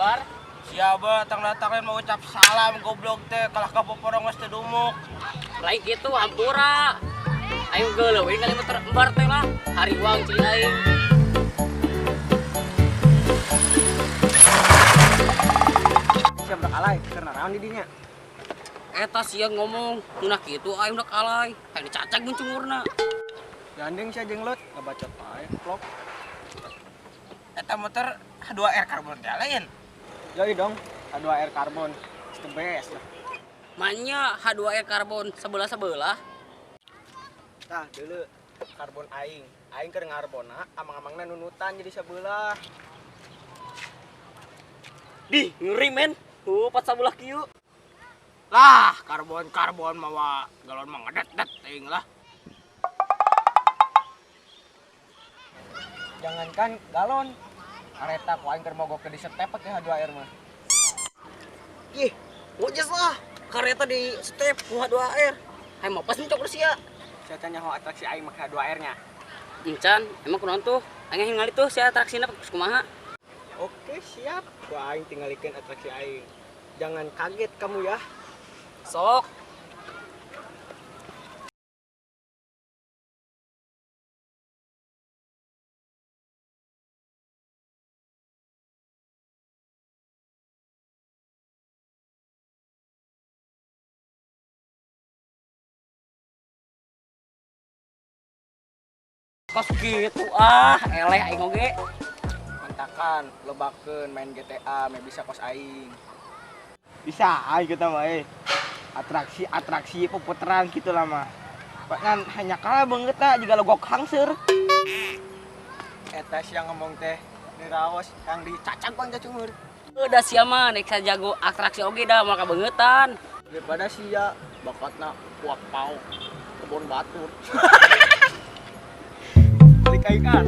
Bar. Siapa datang-datangnya mau ucap salam goblok teh kalah ka poporong geus teu dumuk. Lain kitu hampura. Ayo geuleuh we kali motor embar teh lah. Hari uang cing aing. Siap udah alay, karena rawan di dinya. Eta sia ngomong, munah kitu aing udah alay. Hayang dicacag mun cungurna. Gandeng sia jenglot, ngabacot bae, vlog. Eta motor H2R karbon teh lain. Yoi dong, H2R karbon, it's the best lah. Manya H2R karbon sebelah-sebelah. Tah, dulu karbon aing. Aing keur ngarbona, amang-amangna nunutan jadi sebelah. Dih, ngeri men. Pat sabelah kieu. Lah, karbon-karbon mawa galon mah ngedet-det teuing lah. Jangankan galon, kareta ku aing keur mogok ke di step pakai H2R mah. Ih, ngojes lah. Kareta di step ku H2R. Hayang mau pas mencok sia. Sia teh nyaho atraksi aing make H2R nya. Encan, emang kunaon tuh? Aing ningali tuh sia atraksina kumaha. Oke, siap. Ku aing tinggalikeun atraksi aing. Jangan kaget kamu ya. Sok. Kos gitu ah, eleh aing oge. Mentakan, lobakeun main GTA, meh bisa kos aing. Bisa aing kita mah eh. Atraksi-atraksi peputeran gitu lah mah. Ngan hanya kalah banget lah juga logok hangseur. Eta sia ngomong teh niraos yang dicacag bang cacungur. Udah sia mah nek jago atraksi oge dah maka beungetan. Daripada sia bakatna kuak pau kebon batur. Balik aing kan.